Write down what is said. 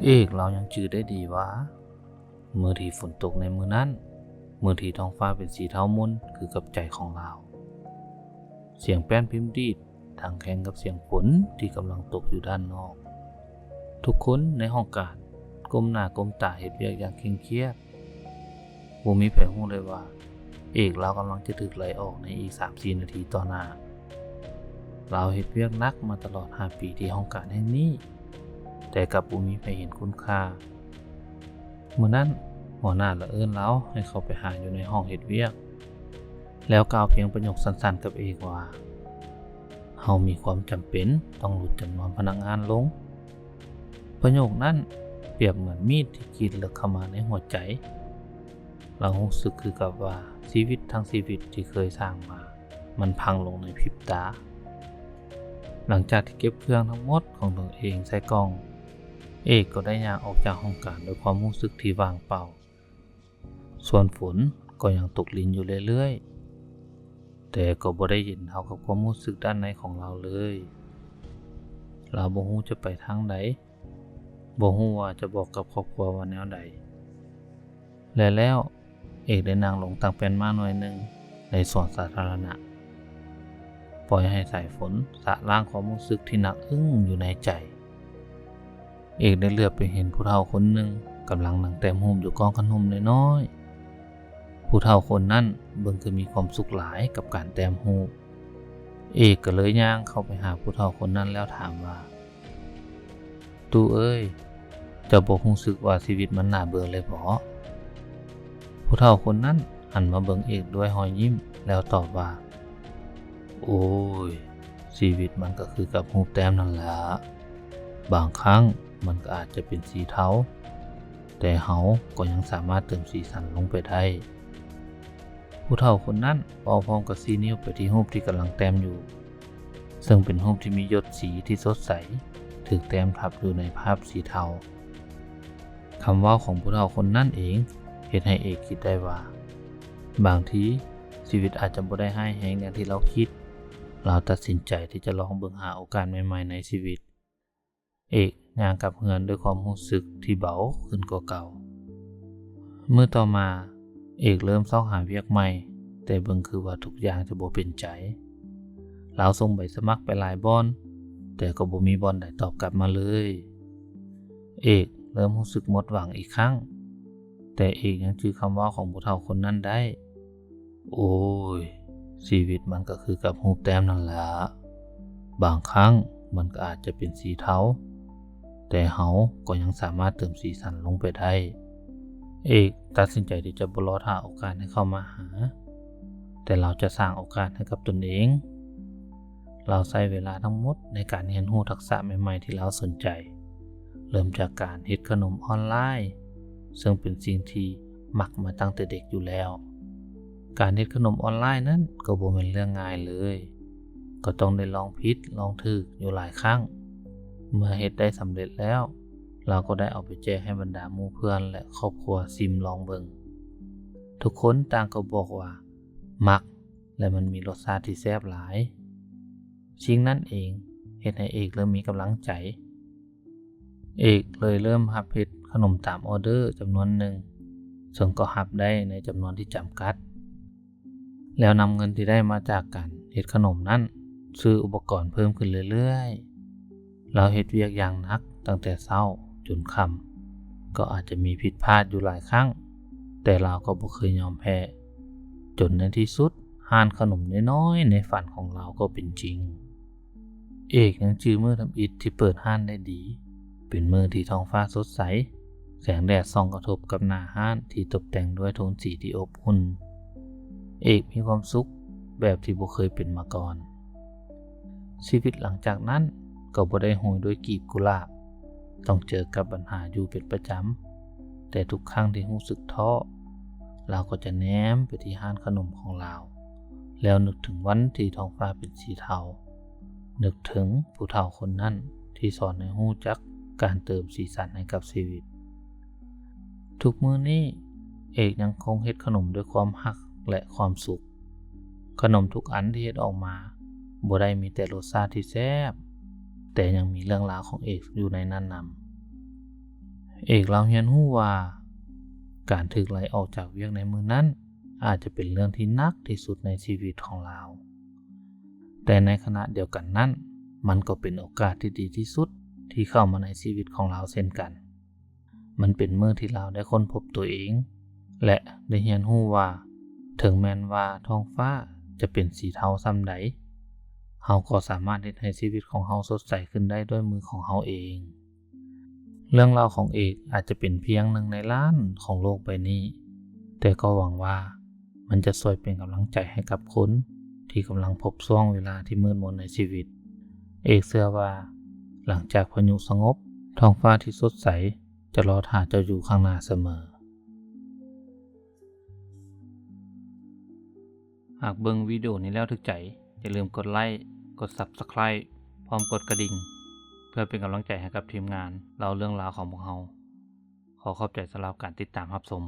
ເອກລາວຍັງຈື່ໄດ້ດີວ່າ ມື້ທີ່ຝົນຕົກໃນມື້ນັ້ນ, ມື້ທີ່ທ້ອງຟ້າເປັນສີເທົາມົນຄືກັບໃຈຂອງລາວ, ສຽງແປ້ນພິມດີດດັງແຂ່ງກັບສຽງຝົນທີ່ກຳລັງຕົກຢູ່ດ້ານນອກ. ທຸກຄົນໃນຫ້ອງການກົ້ມໜ້າກົ້ມຕາເຮັດວຽກຢ່າງເຄັ່ງຄຽດ. ບໍ່ມີໃຜຮູ້ເລີຍວ່າ ເອກລາວກຳລັງຈະຖືກໄລ່ອອກໃນອີກສາມສີ່ນາທີຕໍ່ໜ້າ. ລາວເຮັດວຽກໜັກມາຕະຫຼອດຫ້າປີທີ່ຫ້ອງການແຫ່ງນີ້, ແຕ່ກັບບໍ່ມີໃຜເຫັນຄຸນຄ່າ. ມື້ນັ້ນ, ຫົວໜ້າລະເອີ້ນລາວໃຫ້ເຂົ້າໄປຫາຢູ່ໃນຫ້ອງເຮັດວຽກ, ແລ້ວກ່າວພຽງປະໂຫຍກສັ້ນໆກັບເອກວ່າ, ເຮົາມີຄວາມຈຳເປັນຕ້ອງຫຼຸດຈຳນວນພະນັກງານລົງ. ປະໂຫຍກນັ້ນປຽບເໝືອນມີດທີ່ກຣີດເລິກເຂົ້າມາໃນຫົວໃຈ. ລາວຮູ້ສຶກຄືກັບວ່າຊີວິດທັງຊີວິດທີ່ເຄີຍສ້າງມາ ມັນພັງລົງໃນພິບຕາ. ຫຼັງຈາກທີ່ເກັບເຄື່ອງທັງໝົດຂອງຕົນເອງໃສ່ກ່ອງ, ເອກກໍໄດ້ຍ່າງອອກຈາກຫ້ອງການດ້ວຍຄວາມຮູ້ສຶກທີ່ວ່າງເປົ່າ. ສ່ວນຝົນກໍຍັງຕົກລິນຢູ່ເລື້ອຍໆ, ແຕ່ກໍບໍ່ໄດ້ເຢັນເທົ່າກັບຄວາມຮູ້ສຶກດ້ານໃນຂອງລາວເລີຍ. ລາວບໍ່ຮູ້ຈະໄປທາງໃດ, ບໍ່ຮູ້ວ່າຈະບອກກັບຄອບຄົວວ່າແນວໃດ. ແລະແລ້ວ, ເອກໄດ້ນັ່ງລົງຕັ້ງແປ້ນມາໜ່ວຍໜຶ່ງໃນສວນສາທາລະນະ, ປ່ອຍໃຫ້ສາຍຝົນຊະລ້າງຄວາມຮູ້ສຶກທີ່ໜັກອຶ້ງຢູ່ໃນໃຈ. ເອກໄດ້ເຫຼືອບໄປເຫັນຜູ້ເຖົ້າຄົນໜຶ່ງກຳລັງນັ່ງແຕ້ມຮູບຢູ່ກ້ອງຂະໜົມນ້ອຍໆ. ຜູ້ເຖົ້າຄົນນັ້ນເບິ່ງຄືມີຄວາມສຸກຫຼາຍກັບການແຕ້ມຮູບ. ເອກກໍເລີຍຍ່າງເຂົ້າໄປຫາຜູ້ເຖົ້າຄົນນັ້ນແລ້ວຖາມວ່າ, ຕູ້ເອີຍ, ເຈົ້າບໍ່ຮູ້ສຶກວ່າຊີວິດມັນໜ້າເບື່ອເລີຍບໍ? ຜູ້ເຖົ້າຄົນນັ້ນຫັນມາເບິ່ງເອກດ້ວຍຮອຍຍິ້ມ ແລ້ວຕອບວ່າ, ໂອ້ຍ, ຊີວິດມັນກໍຄືກັບຮູບແຕ້ມນັ້ນລະ. ບາງຄັ້ງມັນກໍອາດຈະເປັນສີເທົາ, ແຕ່ເຮົາກໍຍັງສາມາດເຕີມສີສັນລົງໄປໄດ້. ຜູ້ເຖົ້າຄົນນັ້ນເວົ້າພ້ອມກັບຊີ້ນິ້ວໄປທີ່ຮູບທີ່ກຳລັງແຕ້ມຢູ່, ເຊິ່ງເປັນຮູບທີ່ມີຢົດສີທີ່ສົດໃສ ຖືກແຕ້ມທັບຢູ່ໃນພາບສີເທົາ. ຄຳເວົ້າຂອງຜູ້ເຖົ້າຄົນນັ້ນເອງເຮັດໃຫ້ເອກຄິດໄດ້ວ່າ ບາງທີຊີວິດອາດຈະບໍ່ໄດ້ຮ້າຍແຮງຢ່າງທີ່ລາວຄິດ. ລາວຕັດສິນໃຈທີ່ຈະລອງເບິ່ງຫາໂອກາດໃໝ່ໆໃນຊີວິດ. ເອກຍ່າງກັບເຮືອນດ້ວຍຄວາມຮູ້ສຶກທີ່ເບົາຂຶ້ນກວ່າເກົ່າ. ມື້ຕໍ່ມາ, ເອກເລີ່ມຊອກຫາວຽກໃໝ່, ແຕ່ເບິ່ງຄືວ່າທຸກຢ່າງຈະບໍ່ເປັນໃຈ. ລາວສົ່ງໃບສະໝັກໄປຫຼາຍບ່ອນ, ແຕ່ກໍບໍ່ມີບ່ອນໃດຕອບກັບມາເລີຍ. ເອກເລີ່ມຮູ້ສຶກໝົດຫວັງອີກຄັ້ງ, ແຕ່ເອກຍັງຈື່ຄຳເວົ້າຂອງຜູ້ເຖົ້າຄົນນັ້ນໄດ້. ໂອ້ຍ, ຊີວິດມັນກໍຄືກັບຮູບແຕ້ມນັ້ນລະ. ບາງຄັ້ງມັນກໍອາດຈະເປັນສີເທົາ, ແຕ່ເຮົາກໍຍັງສາມາດເຕີມສີສັນລົງໄປໄດ້. ເອກຕັດສິນໃຈທີ່ຈະບໍ່ລໍຖ້າໂອກາດໃຫ້ເຂົ້າມາຫາ, ແຕ່ລາວຈະສ້າງໂອກາດໃຫ້ກັບຕົນເອງ. ລາວໃຊ້ເວລາທັງໝົດໃນການຮຽນຮູ້ທັກສະໃໝ່ໆທີ່ລາວສົນໃຈ, ເລີ່ມຈາກການເຮັດຂະໜົມອອນລາຍ, ເຊິ່ງເປັນສິ່ງທີ່ມັກມາຕັ້ງແຕ່ເດັກຢູ່ແລ້ວ. ການເຮັດຂະໜົມອອນລາຍນັ້ນກໍບໍ່ແມ່ນເລື່ອງງ່າຍເລີຍ, ກໍຕ້ອງໄດ້ລອງຜິດລອງຖືກຢູ່ຫຼາຍຄັ້ງ. ເມື່ອເຮັດໄດ້ສຳເລັດແລ້ວ, ລາວກໍໄດ້ເອົາໄປແຈກໃຫ້ບັນດາໝູ່ເພື່ອນ ແລະ ຄອບຄົວຊິມລອງເບິ່ງ. ທຸກຄົນຕ່າງກໍບອກວ່າມັກ ແລະ ມັນມີລົດຊາດທີ່ແຊບຫຼາຍ. ສິ່ງນັ້ນເອງເຮັດໃຫ້ເອກເລີ່ມມີກຳລັງໃຈ. ເອກເລີຍເລີ່ມຮັບເຮັດຂະໜົມຕາມອໍເດີຈຳນວນໜຶ່ງ, ເຊິ່ງກໍຮັບໄດ້ໃນຈຳນວນທີ່ຈຳກັດ, ແລ້ວນຳເງິນທີ່ໄດ້ມາຈາກການເຮັດຂະໜົມນັ້ນ ຊື້ອຸປະກອນເພີ່ມຂຶ້ນເລື້ອຍໆ. ລາວເຮັດວຽກຢ່າງໜັກຕັ້ງແຕ່ເຊົ້າຈົນຄ່ຳ, ກໍອາດຈະມີຜິດພາດຢູ່ຫຼາຍຄັ້ງ, ແຕ່ລາວກໍບໍ່ເຄີຍຍອມແພ້, ຈົນໃນທີ່ສຸດ ຮ້ານຂະໜົມນ້ອຍໆໃນຝັນຂອງລາວກໍເປັນຈິງ. ເອກຍັງຈື່ມື້ທຳອິດທີ່ເປີດຮ້ານໄດ້ດີ, ເປັນມື້ທີ່ທ້ອງຟ້າສົດໃສ, ແສງແດດສ່ອງກະທົບກັບໜ້າຮ້ານທີ່ຕົບແຕ່ງດ້ວຍໂທນສີທີ່ອົບອຸ່ນ. ເອກມີຄວາມສຸກແບບທີ່ບໍ່ເຄີຍເປັນມາກ່ອນ. ຊີວິດຫຼັງຈາກນັ້ນກໍບໍ່ໄດ້ໂຮຍດ້ວຍກລີບກຸຫຼາບ, ຕ້ອງເຈີກັບບັນຫາຢູ່ເປັນປະຈຳ, ແຕ່ທຸກຄັ້ງທີ່ຮູ້ສຶກທໍ້, ລາວກໍຈະແນມໄປທີ່ຮ້ານຂະໜົມຂອງລາວ, ແລ້ວນຶກເຖິງວັນທີ່ທ້ອງຟ້າເປັນສີເທົາ, ນຶກເຖິງຜູ້ເຖົ້າຄົນນັ້ນທີ່ສອນໃຫ້ຮູ້ຈັກການເຕີມສີສັນໃຫ້ກັບຊີວິດ. ທຸກມື້ນີ້, ເອກຍັງຄົງເຮັດຂະໜົມດ້ວຍຄວາມຮັກ ແລະ ຄວາມສຸກ. ຂະໜົມທຸກອັນທີ່ເຮັດອອກມາ ບໍ່ໄດ້ມີແຕ່ລົດຊາດທີ່ແຊບ, ແຕ່ຍັງມີເລື່ອງລາວຂອງເອກຢູ່ໃນນັ້ນນຳ. ເອກລາວຮຽນຮູ້ວ່າ ການຖືກໄລ່ອອກຈາກວຽກໃນມື້ນັ້ນ ອາດຈະເປັນເລື່ອງທີ່ໜັກທີ່ສຸດໃນຊີວິດຂອງລາວ, ແຕ່ໃນຂະນະດຽວກັນນັ້ນ ມັນກໍເປັນໂອກາດທີ່ດີທີ່ສຸດທີ່ເຂົ້າມາໃນຊີວິດຂອງລາວເຊັ່ນກັນ. ມັນເປັນມື້ທີ່ລາວໄດ້ຄົ້ນພົບຕົວເອງ ແລະ ໄດ້ຮຽນຮູ້ວ່າ ເຖິງແມ່ນວ່າທ້ອງຟ້າຈະເປັນສີເທົາສ່ຳໃດ, ເຮົາກໍສາມາດເຮັດໃຫ້ຊີວິດຂອງເຮົາສົດໃສຂຶ້ນໄດ້ດ້ວຍມືຂອງເຮົາເອງ. ເລື່ອງລາວຂອງເອກອາດຈະເປັນພຽງໜຶ່ງໃນລ້ານຂອງໂລກໃບນີ້, ແຕ່ກໍຫວັງວ່າມັນຈະຊ່ວຍເປັນກຳລັງໃຈໃຫ້ກັບຄົນທີ່ກຳລັງພົບຊ່ວງເວລາທີ່ມືດມົນໃນຊີວິດ. ເອກເຊື່ອວ່າ ຫຼັງຈາກພາຍຸສະຫງົບ, ທ້ອງຟ້າທີ່ສົດໃສຈະລໍຖ້າເຈົ້າຢູ່ຂ້າງໜ້າສະເໝີ. ຫາກເບິ່ງວິດີໂອນີ້ແລ້ວຖືກໃຈ, ຢ່າລືມກົດໄລ້, ກົດ Subscribe ພ້ອມກົດກະດິ່ງ ເພື່ອເປັນກຳລັງໃຈໃຫ້ກັບທີມງານເລົ່າເລື່ອງລາວຂອງພວກເຮົາ. ຂໍຂອບໃຈສຳລັບການຕິດຕາມຮັບຊົມ.